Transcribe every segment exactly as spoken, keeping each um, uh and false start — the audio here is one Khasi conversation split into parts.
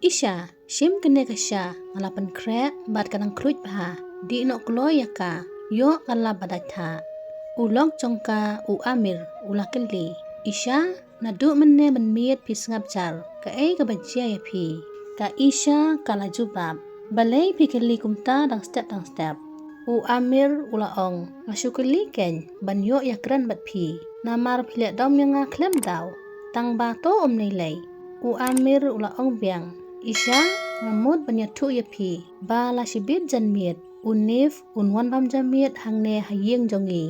Isha, shim kane ka sha, nga la pynkhreh bad ka nang khruit bha. Dih noh kloi ïa ka, ïoh ka lap ba dait ha. U lok jong ka, u Amir, u la kylli. Isha, naduh mynne mynmiet phi sngap jar, kaei kaba jia ïa phi? Ka Isha ka la jubab. Balei phi kylli kumta dang step dang step? U Amir u la ong, nga shu kylli kein ban ïoh ïakren bad phi. Namar phi leh dom ïa nga khlem daw. Tang ba to um nei lei. U Amir u la ong biang. Isha, nga mut ban ïathuh ïa phi ba la shibit janmiet u Nif un wan bam janmiet hangne ha ïing jong ngi.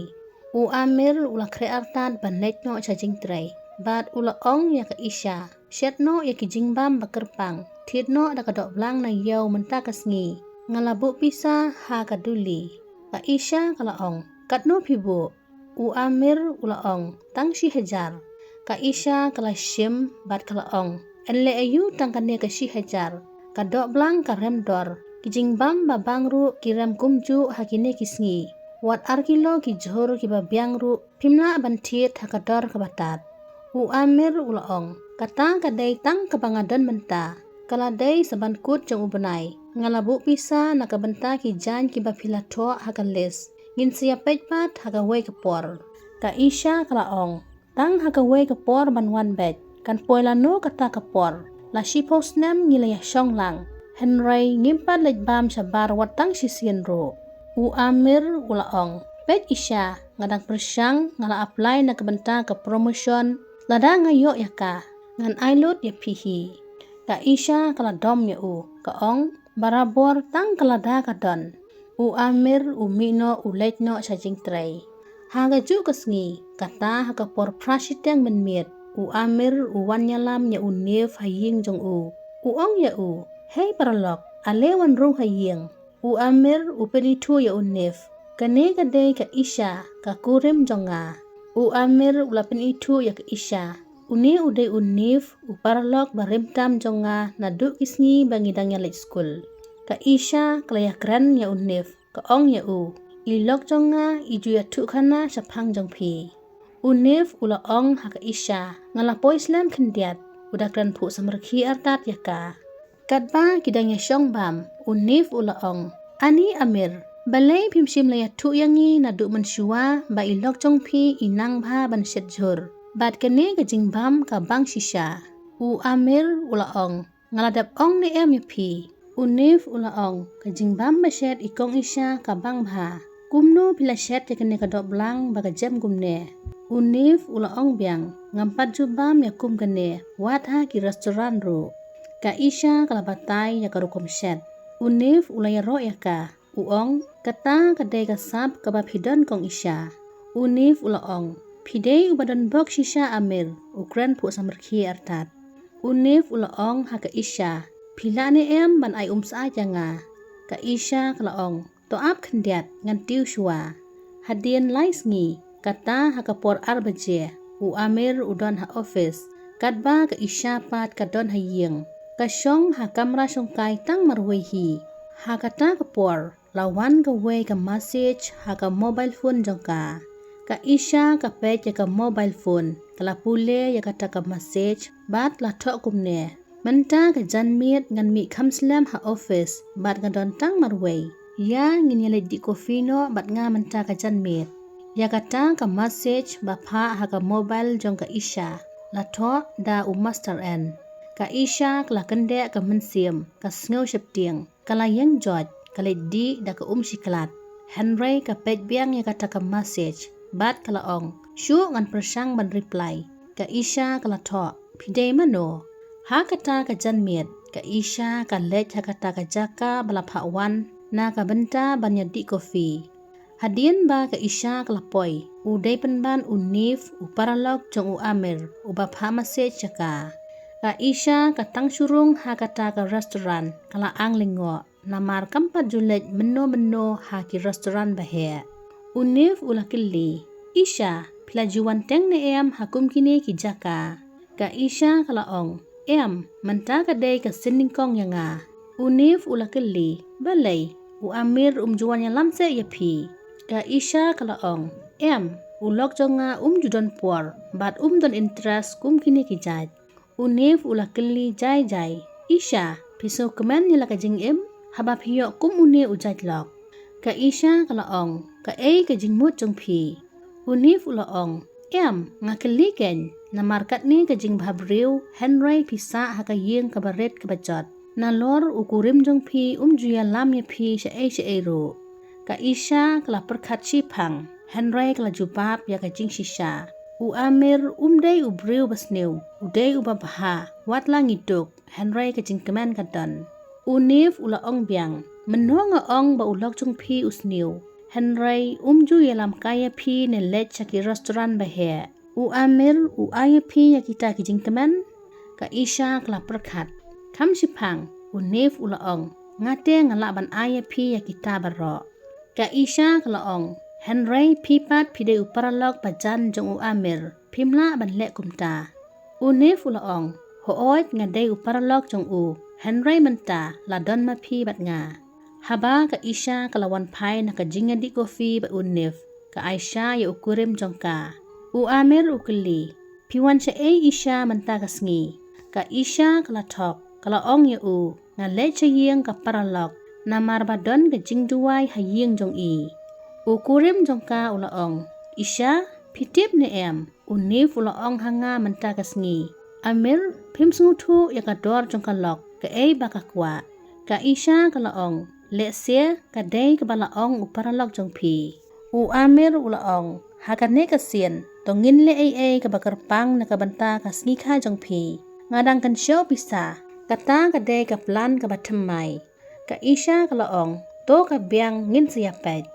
U Amir u la khreh artat ban leit noh sha jingtrei bad u la ong ïa ka Isha, shet noh ïa ki jingbam ba kyrpang, thied noh da ka dohblang na ïew mynta ka sngi. Nga la buh pisa ha ka duli. Ka Isha ka la ong, katno phi buh? U Amir u la ong, tang shi hajar. Ka Isha ka la shim bad ka la ong, yn leh aïu tang kane ka shi hajar? Ka dohblang ka rem dor. Ki jingbam ba bang ruh ki rem kumjuh ha kine ki sngi. Wat ar kilo ki jhur kiba biang ruh phim lah ban thied ha ka dor kaba tad. U Amir u la ong, kata ka dei tang kaba nga don mynta. Ka la dei sa ban kut jong u bnai. Nga la buh pisa na ka bynta ki jaiñ kiba phi la thoh ha ka list. Ngin sa ïa peit pat ha kawei ka por. Ka Isha ka la ong, tang ha kawei ka por ban wan beit. Kan poi lano kata ka por? La shiphew snem ngi la ïa shong lang. Hynrei ngim pat leit bam shabar wat tang shisien ruh. U Amir u la ong, peit Isha, nga dang pyrshang, nga la apply na ka bynta ka promotion. Lada nga ïoh ïa ka, ngan ai lut ïa phi hi. Ka Isha ka la dom ïa u, ka ong, barabor tang ka lada ka don. U Amir u mih noh u leit noh sha jingtrei. Ha kajuh ka sngi, kata ha ka por phra shiteng mynmiet, u Amir u wan ïalam ïa u Nif ha ïing jong u. U ong ïa u, hei paralok, ale wan rung ha ïing. U Amir u pynithuh ïa u Nif, kane ka dei ka Isha, ka kurim jong nga. U Amir u la pynithuh ïa ka Isha. Une u dei u Nif, u paralok ba rim tam jong nga naduh ki sngi ba ngi dang ïaleit skul. Ka Isha ka la ïakren ïa u Nif, ka ong ïa u, i lok jong nga i ju ïathuh khana shaphang jong phi. U Nif u la ong ha ka Isha, nga la poi slem khyndiat. U da kren phuh samrkhie artat ïa ka. Katba ki dang ïa shong bam, u Nif u la ong, ani Amir, balei phim shym la ïathuh ïa ngi naduh mynshuwa ba i lok jong phi i nang bha ban shet jhur? Bad kane ka jingbam ka bang shisha. U Amir u la ong, nga la dep ong ne em ïa phi? U Nif u la ong, ka jingbam ba shet i kong Isha ka bang bha. Kumno phi la shet ïa kane ka dohblang ba ka jem kumne? U Nif u la ong biang, ngam pat ju bam ïa kum kane, wat ha ki restaurant ruh. Ka Isha ka la batai ïa ka rukom shet. U Nif u la ïaroh ïa ka. U ong, kata ka dei ka sap kaba phi don kong Isha. U Nif u la ong, phi dei uba don bok shisha Amir, u kren phuh samrkhie artat. U Nif u la ong ha ka Isha, phi lah ne em ban ai um syaid ïa nga? Ka Isha ka la ong, to ap khyndiat ngan tiew shuwa. Hadien lai sngi, kata ha ka por ar baje, u Amir u don ha office. Katba ka Isha pat ka don ha ïing. Ka shong ha kamra shongkai tang marwei hi. Ha kata ka por, la wan kawei ka message ha ka mobile phone jong ka. Ka Isha ka peit ïa ka mobile phone, ka la pule ïa kata ka message, bad la thoh kumne. Mynta ka janmiet ngan mih kham slem ha office, bad nga don tang marwei. Ïa ngin ïaleit dih kofi noh bad nga mynta ka janmiet. Ïa kata ka message ba phah ha ka mobile jong ka Isha, la thoh da u Master N. Ka Isha ka la kyndeh ka mynsiem, ka sngew sheptieng. Ka la ïeng joit, ka leit dih da ka um shiklat. Hynrei ka peit biang ïa kata ka message, bad ka la ong, shuh ngan pyrshang ban reply. Ka Isha ka la thoh, phi dei mano? Ha kata ka janmiet, ka Isha ka leit ha kata ka jaka ba la phah wan na ka bynta ban ïa dih kofi. Hadien ba ka Isha ka la poi, u dei pynban u Nif, u paralok jong u Amir, uba phah message ïa ka. Ka Isha ka tang shu rung ha kata ka restaurant, ka la ang lyngngoh. Namar kam pat ju leit mynno mynno ha ki restaurant ba heh. U Nif u la kylli, Isha, phi la ju wan teng ne em ha kum kine ki jaka? Ka Isha ka la ong, em, mynta ka dei ka sien nyngkong ïa nga. U Nif u la kylli, balei, u Amir um ju wan ïalam seh ïa phi? Ka Isha ka la ong, em, u lok jong nga um ju don por, bad um don interest kum kine ki jait. U Nif u la kylli jai jai, Isha, Phi sngewkmen ïa la ka jingim, haba phi ïoh kum une u jait lok. Ka Isha ka la ong, kaei ka jingmut jong phi? U Nif u la ong, em, nga kylli kein, namar katne ka jingbhabriew, hynrei phi sah ha ka ïing kaba rit kaba jot. Nalor u kurim jong phi um ju ïalam ïa phi shaei shaei ruh. Ka Isha ka la pyrkhat shiphang, hynrei ka la jubab ïa ka jingshisha. U Amir um dei u briew basniew, u dei uba bha, wat la ngi duk, hynrei ka jingkmen ka don. U Nif u la ong biang, mynno nga ong ba u lok jong phi u sniew, hynrei um ju ïalam kai ïa phi ne leit sha ki restaurant baheh. U Amir u ai ïa phi ïa kita ki jingkmen? Ka Isha ka la pyrkhat. Kham shiphang, u Nif u la ong, nga te nga lah ban ai ïa phi ïa kita baroh. Ka Isha ka la ong, hynrei phi pat phi dei u paralok bajan jong u Amir, phim lah ban leh kumta. U Nif u la ong, hooid nga dei u paralok jong u, hynrei mynta la don ma phi bad nga. Haba ka Isha ka la wan phai na ka jingïadih kofi bad u Nif, ka ai sha ïa u kurim jong ka. U Amir u kylli, phi wan shaei Isha mynta ka sngi? Ka Isha ka la thok, ka la ong ïa u, nga leit sha ïing ka paralok, namar ba don ka jingduwai ha ïing jong i. U kurim jong ka u la ong, Isha, phi tip ne em, u Nif u la ong ha nga mynta ka sngi, Amir, phim sngewthuh ïa ka dor jong ka lok, kaei ba ka kwah. Ka Isha ka la ong, lehse ka dei kaba la ong u paralok jong phi. U Amir u la ong, ha kane ka sien, to ngin leh ei ei kaba kyrpang na ka bynta ka sngi kha jong phi. Nga dang kynshew pisa, kata ka dei ka plan kaba thymmai. Ka Isha ka la ong, to ka biang, ngin sa ïa peit.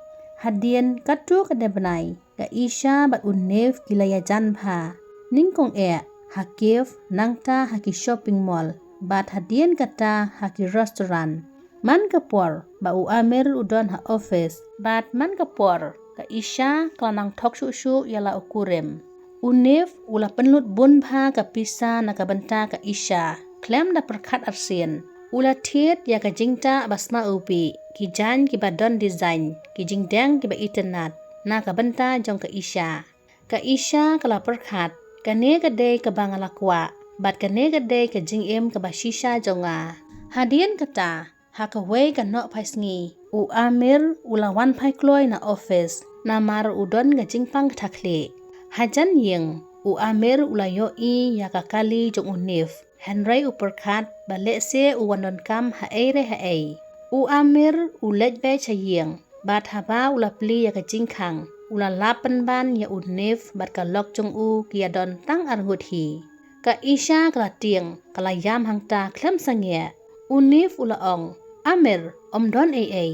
Hadien katto katne bnai, ka Isha bad u Nif ki la ïajan bha. Nyngkong eh ha cafe, nangta ha ki shopping mall, bad hadien kata ha ki restaurant. Man ka por ba u Amir u don ha office, bad man ka por ka Isha ka la nang thok shuh shuh ïa la u kurim. U Nif u la pynlut bun bha ka pisa na ka bynta ka Isha, khlem da pyrkhat arsien. U la thied ïa ka jingtah ba sma u bih, ki jaiñ kiba don design, ki jingdeng kiba itynnad, na ka bynta jong ka Isha. Ka Isha ka la pyrkhat, kane ka dei kaba nga la kwah, bad kane ka dei ka jingim kaba shisha jong nga. Hadien kata, ha kawei ka nohphai sngi, u Amir u la wan phai kloi na office, namar u don ka jingpang kata khlieh. Hajan ïing, u Amir u la ïohi ïa ka kali jong u Nif, hynrei u pyrkhat ba lehse u wan donkam haei re haei. U Amir u leit beit sha ïing, bad haba u la plie ïa ka jingkhang, u la lap pynban ïa u Nif bad ka lok jong u ki ïa don tang arngut hi. Ka Isha ka la tieng, ka la ïam hangta khlem sangeh. U Nif u la ong, Amir, ym don ei ei.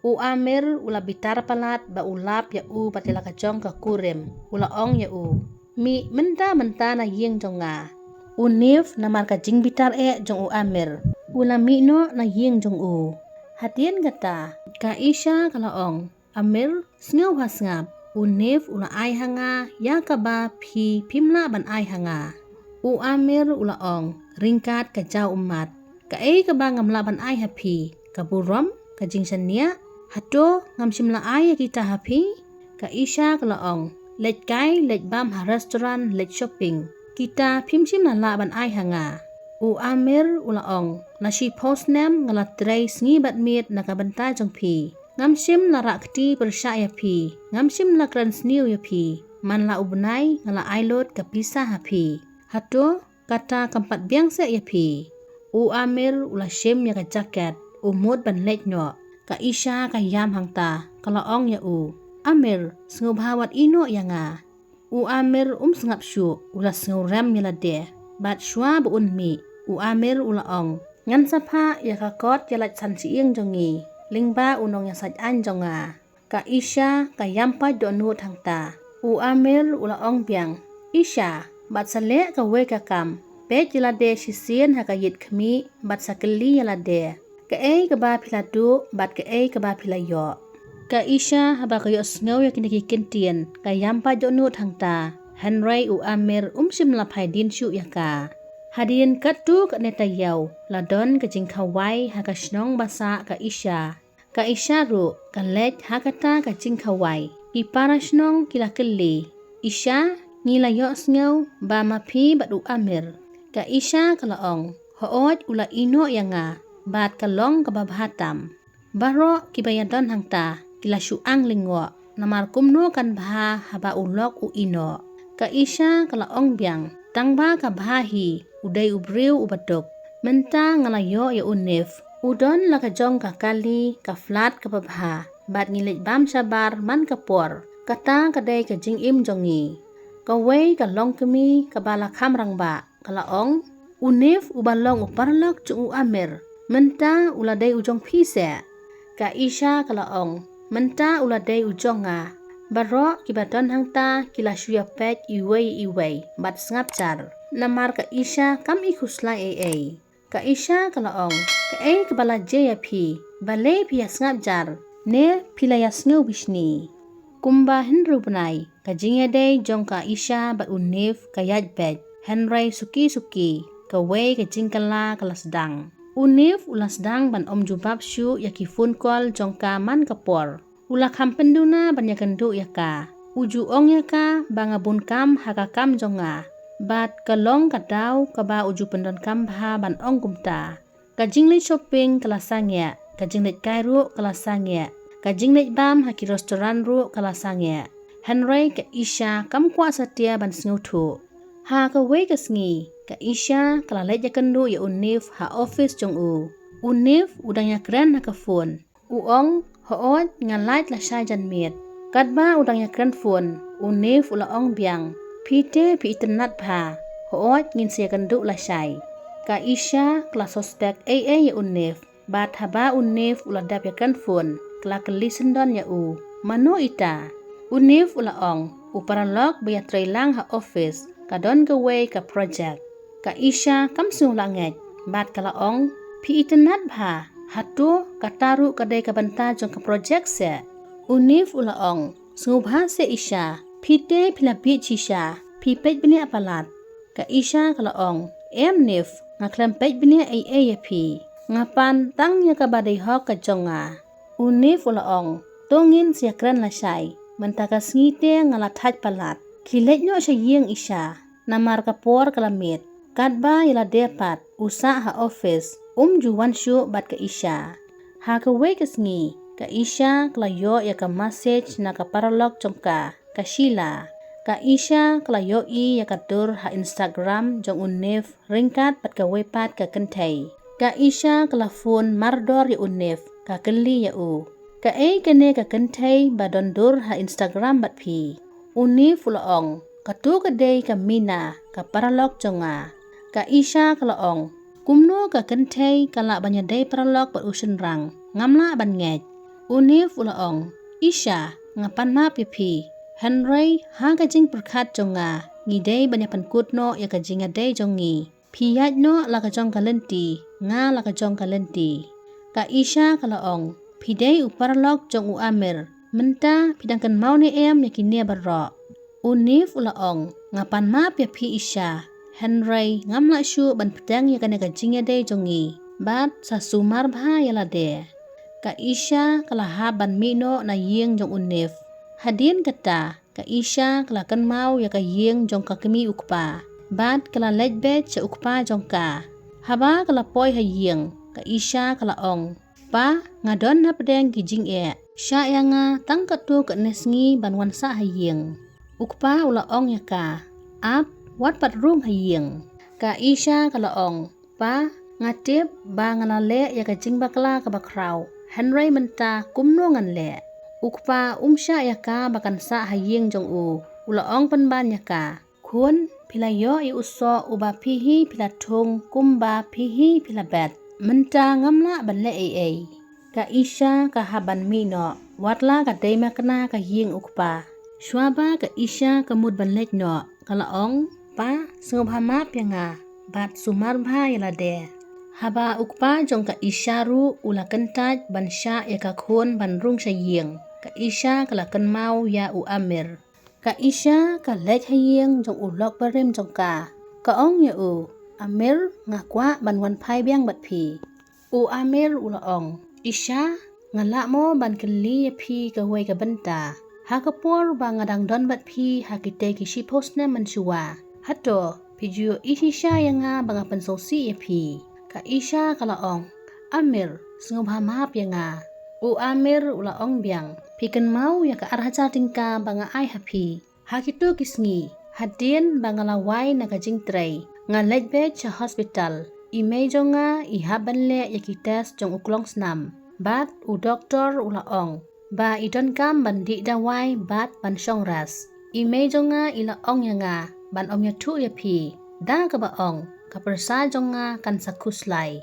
U Amir u la bitar palat ba u lap ïa u bad ïa la ka jong ka kurim. U la ong ïa u, mih mynta mynta na ïing jong nga. U Nif namar ka jingbitar eh jong u Amir, u la mih noh na ïing jong u. Hadien kata, ka Isha ka la ong, Amir, sngewbha sngap, u Nif u la ai ha nga ïa kaba phi phim lah ban ai ha nga. U Amir u la ong, ryngkat ka jaw ummat, kaei kaba ngam lah ban ai ha phi? Ka burom, ka jingshaniah? Hato ngam shym la ai ïa kita ha phi? Ka Isha ka la ong, leit kai, leit bam ha restaurant, leit shopping, kita phim shym la lah ban ai ha nga. U Amir u la ong, la shiphew snem nga la trei sngi bad miet na ka bynta jong phi. Ngam shym la rah kti pyrshah ïa phi, ngam shym la kren sniew ïa phi. Man la u bnai nga la ai lut ka pisa ha phi. Hato kata kam pat biang seh ïa phi? U Amir u la shim ïa ka jaket, u mut ban leit noh. Ka Isha ka ïam hangta, ka la ong ïa u, Amir, sngewbha wat ïeh noh ïa nga. U Amir um sngap shuh, u la sngewrem ïa lade. Bad shuwa ba un mih, u Amir u la ong, ngan sa phah ïa ka kot ïalait san shyieng jong ngi lyngba u nongïasaid aiñ jong nga. Ka Isha ka ïam pait dohnud hangta. U Amir u la ong biang, Isha, bad sa leh kawei ka kam, peit ïa lade shisien ha ka ïit khmih bad sa kylli ïa lade, kaei kaba phi la duh bad kaei kaba phi la ïoh. Ka Isha haba ka ïohsngew ïa kine ki kyntien, ka ïam pait dohnud hangta. Hynrei u Amir um shym la phai dien shuh ïa ka. Hadien katto katne taïew, la don ka jingkhawai ha ka shnong ba sah ka Isha. Ka Isha ruh ka leit ha kata ka jingkhawai. Ki para shnong ki la kylli, Isha, ngi la ïohsngew ba ma phi bad u Amir. Ka Isha ka la ong, hooid u la ïeh noh ïa nga. bad ka long kaba bha tam. Baroh kiba ïadon hangta ki la shu ang lyngngoh, namar kumno kan bha haba u lok u ïehnoh. Ka Isha ka la ong biang, tang ba ka bha hi, u dei u briew uba duk. Mynta nga la ïoh ïa u Nif, u don la ka jong ka kali, ka flat kaba bha, bad ngi leit bam shabar man ka por. Kata ka dei ka jingim jong ngi. Kawei ka longkmie kaba la kham rangbah ka la ong, u Nif uba long u paralok jong u Amir, mynta u la dei u jong phi seh? Ka Isha ka la ong, mynta u la dei u jong nga. Baroh kiba don hangta ki la shu ïapeit iwei iwei bad sngap jar, namar ka Isha kam i khuslai ei ei. Ka Isha ka la ong, kaei kaba la jia ïa phi? Balei phi ïa sngap jar? Ne phi la ïa sngew bishni? Kumba hynriew bnai, ka jingïadei jong ka Isha bad u Nif ka ïaid beit. Hynrei suki suki, kawei ka jingkylla ka la sdang. U Nif u la sdang ban ym jubab shuh ïa ki phone call jong ka man ka por. U la kham pynduna ban ïakynduh ïa ka. U ju ong ïa ka ba nga bun kam ha ka kam jong nga. Bad ka long ka daw kaba u ju pyndonkam bha ban ong kumta. Ka jingleit shopping ka la sangeh, ka jingleit kai ruh ka la sangeh, ka jingleit bam ha ki restaurant ruh ka la sangeh. Hynrei ka Isha kam kwah satia ban sngewthuh. Ha kawei ka sngi, ka Isha ka la leit ïakynduh ïa u Nif ha office jong u. U Nif u dang ïakren ha ka phone. U ong, hooid nga lait lashai janmiet. Katba u dang ïakren phone, u Nif u la ong biang, phi te phi itynnad bha. Hooid ngin sa ïakynduh lashai. Ka Isha ka la suspect ei ei ïa u Nif. Bad haba u Nif u la dep ïakren phone, ka la kylli syndon ïa u, mano ita? U Nif u la ong, u paralok ba ïatrei lang ha office, ka don kawei ka project. Ka Isha kam sngew lah ngeit bad ka la ong, phi itynnad bha? Hato kata ruh ka dei ka bynta jong ka project seh? U Nif u la ong, sngewbha seh Isha, phi te phi la bieit shisha, phi peit bniah palat. Ka Isha ka la ong, em Nif, nga khlem peit bniah ei ei ïa phi. Nga pan tang ïa kaba dei hok ka jong nga. U Nif u la ong, to ngin sa ïakren lashai, mynta ka sngi te nga la thait palat. Khie leit noh sha ïing Isha, namar ka por ka la miet. Katba ïa lade pat u sah ha office, um ju wan shuh bad ka Isha. Ha kawei ka sngi, ka Isha ka la ïoh ïa ka message na ka paralok jong ka, ka Sheila. Ka Isha ka la ïohi ïa ka dur ha Instagram jong u Nif ryngkat bad kawei pat ka kynthei. Ka Isha ka la phone mardor ïa u Nif, ka kylli ïa u, kaei kane ka kynthei ba don dur ha Instagram bad phi? U Nif u la ong, kato ka dei ka Mina, ka paralok jong nga. Ka Isha ka la ong, kumno ka kynthei ka lah ban ïadei paralok bad u shynrang? Ngam lah ban ngeit. U Nif u la ong, Isha, nga pan map ïa phi. Hynrei ha ka jingpyrkhat jong nga, ngi dei ban ïapynkut noh ïa ka jingïadei jong ngi. Phi ïaid noh la ka jong ka lynti, nga la ka jong ka lynti. Ka Isha ka la ong, phi dei u paralok jong u Amir. Mynta phi dang kynmaw ne em ïa kine baroh? U Nif u la ong, nga pan map ïa phi Isha. Hynrei ngam lah shuh ban bteng ïa kane ka jingïadei jong ngi. Bad sa sumar bha ïa lade. Ka Isha ka la hap ban mih noh na ïing jong u Nif. Hadien kata, ka Isha ka la kynmaw ïa ka ïing jong ka kmie u kpa. Bad ka la leit beit sha u kpa jong ka. Haba ka la poi ha ïing, ka Isha ka la ong, pa, nga don hapdeng ki jingeh. Shah ïa nga tang katto katne sngi ban wan sah ha ïing. U kpa u la ong ïa ka, ap, wat pat rung ha ïing. Ka Isha ka la ong, pa, nga tip ba nga la leh ïa ka jingbakla kaba khraw. Hynrei mynta kumno ngan leh? U kpa um shah ïa ka ba kan sah ha ïing jong u. U la ong pynban ïa ka, khun, phi la ïoh ïa u soh uba phi hi phi la thung kumba phi hi phi la bet. Mynta ngam lah ban leh ei ei. Ka Isha ka hap ban mih noh, wat la ka dei makna ka ïing u kpa. Shuwa ba ka Isha ka mut ban leit noh, ka la ong, pa, sngewbha map ïa nga, bad sumar bha ïa lade. Haba u kpa jong ka Isha ruh u la kyntait ban shah ïa ka khun ban rung sha ïing, ka Isha ka la kynmaw ïa u Amir. Ka Isha ka leit ha ïing jong u lok barim jong ka. Ka ong ïa u, Amir, nga kwah ban wan phai biang bad phi. U Amir u la ong, Isha, nga lah mo ban kylli ïa phi kawei ka bynta? Ha ka por ba nga dang don bad phi ha kitei ki shiphew snem mynshuwa, hato phi ju ïohi shisha ïa nga ba nga pynsngewsih ïa phi? Ka Isha ka la ong, "Amir, sngewbha map ïa nga." U Amir u la ong biang, "Phi kynmaw ïa ka ar hajar tyngka ba nga ai ha phi? Ha kito ki sngi, hadien ba nga la wai na ka jingtrei, nga leit beit sha hospital. I mei jong nga i hap ban leh ïa ki test jong u klongsnam. Bad u doktor u la ong ba i donkam ban dih dawai bad ban shong ras. I mei jong nga i la ong ïa nga ban ym ïathuh ïa phi. Da kaba ong, ka pyrsa jong nga kan sa khuslai."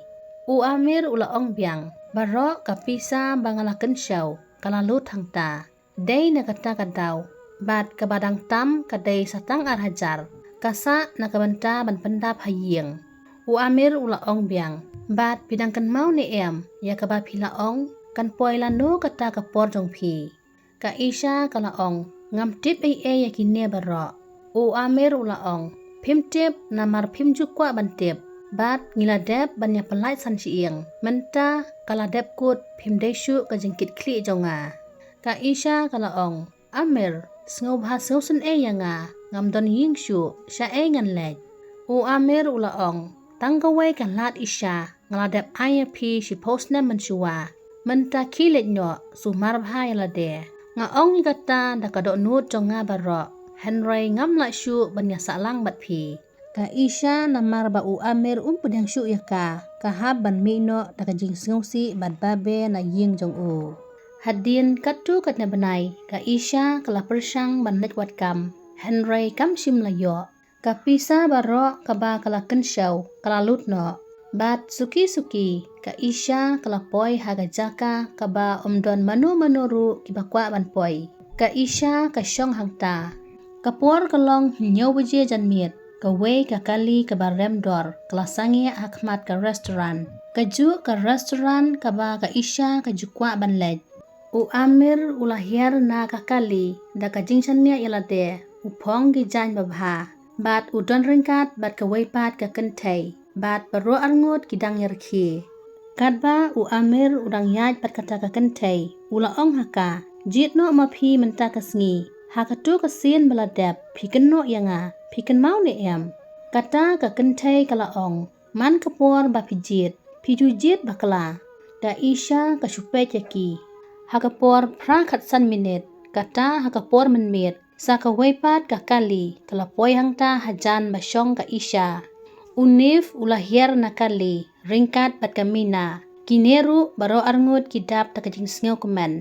U Amir u la ong biang, "Baroh ka pisa ba nga la kynshew ka la lut hangta. Dei na kata ka daw, bad kaba dang tam ka dei sa tang ar hajar, ka sah na ka bynta ban pyndap ha ïing." U Amir u la ong biang, "Bad phi dang kynmaw ne em ïa kaba phi la ong, kan poi lano kata ka por jong phi?" Ka Isha ka la ong, "Ngam tip ei ei ïa kine baroh." U Amir u la ong, "Phim tip namar phim ju kwah ban tip. Bad ngi la dep ban ïa pyllait san shyieng. Mynta ka la dep kut, phim dei shuh ka jingkitkhlieh jong nga." Ka Isha ka la ong, "Amir, sngewbha sngewsynei ïa nga, ngam don ïing shuh, sha ei ngan leit?" U Amir u la ong, "Tang kawei ka lad Isha nga la dep ai ïa phi shiphew snem mynshuwa. Mynta khie leit noh, sumar bha ïa lade. Nga ong ïa kata da ka dohnud jong nga baroh, hynrei ngam lah shuh ban ïa sahlang bad phi." Ka Isha namar ba u Amir um pdiang shuh ïa ka, ka hap ban mih noh da ka jingsngewsih bad babe na ïing jong u. Hadien katto katne bnai, ka Isha ka la pyrshang ban leit wad kam, hynrei kam shym la ïoh. Ka pisa baroh kaba ka la kynshew ka la lut noh. Bad suki suki, ka Isha ka la poi ha ka jaka kaba ym don mano mano ruh kiba kwah ban poi. Ka Isha ka shong hangta. Ka por ka long hynñiew baje janmiet, kawei ka kali kaba rem dor ka la sangeh ha khmat ka restaurant. Kajuh ka restaurant kaba ka Isha ka ju kwah ban leit. U Amir u la hiar na ka kali da ka jingshaniah ïa lade, u phong ki jaiñ babha, bad u don ryngkat bad kawei pat ka kynthei, bad baroh arngut ki dang ïarkhie. Katba u Amir u dang ïaid bad kata ka kynthei, u la ong ha ka, "Jied noh ma phi mynta ka sngi, ha kato ka sien ba la dep phi kynnoh ïa nga, phi kynmaw ne em?" Kata ka kynthei ka la ong, "Man ka por ba phi jied, phi ju jied bakla." Ka Isha ka shu peit ïa ki. Ha ka por phra khatsan minit, kata ha ka por mynmiet, sa kawei pat ka kali ka la poi hangta hajan ba shong ka Isha. U Nif u la hiar na kali ryngkat bad ka Mina. Kine ruh baroh arngut ki dap da ka jingsngewkmen.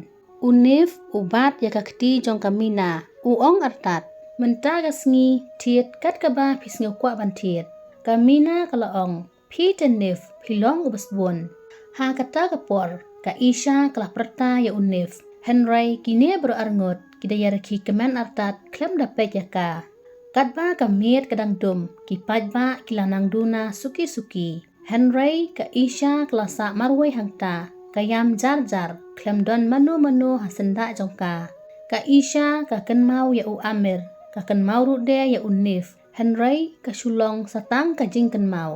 U Nif u bat ïa ka kti jong ka Mina, u ong artat, "Mynta ka sngi thied kat kaba phi sngew kwah ban thied." Ka Mina ka la ong, "Phi te Nif, phi long uba sbun." Ha kata ka por, ka Isha ka la pyrta ïa u Nif, hynrei kine baroh arngut ki da ïarkhie kmen artat khlem da peit ïa ka. Katba ka miet ka dang dum, ki paidbah ki la nang duna suki suki. Hynrei ka Isha ka la sah marwei hangta, ka ïam jar jar, khlem don mano mano ha syndah jong ka. Ka Isha ka kynmaw ïa u Amir, ka kynmaw ruh de ïa u Nif, hynrei ka shu long sa tang ka jingkynmaw.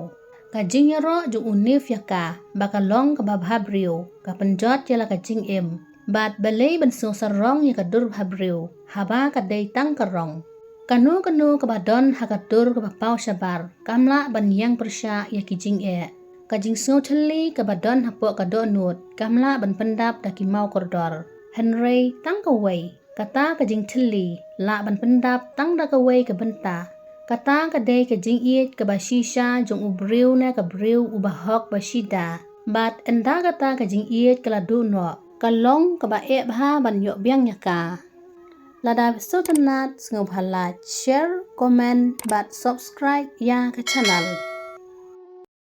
Ka jingïaroh jong u Nif ïa ka, ba ka long kaba bhabriew, ka pynjot ïa la ka jingim. Bad balei ban sngewsarong ïa ka dur bhabriew, haba ka dei tang ka rong. Kano kano kaba don ha ka dur kaba paw shabar, kam lah ban ïeng pyrshah ïa ki jingeh. Ka jingsngewthylli kaba don hapoh ka dohnud, kam lah ban pyndap da ki maw kordor. Hynrei tang kawei, kata ka jingthylli, lah ban pyndap tang da kawei ka bynta. Kata ka dei ka jingïeit kaba shisha jong u briew ne ka briew uba hok ba shida. Bad ynda kata ka jingïeit ka la duh noh, ka long kaba eh bha ban ïoh biang ïa ka. Lada phi sngewtynnat, sngewbha like, share, comment, bad subscribe ïa ka channel.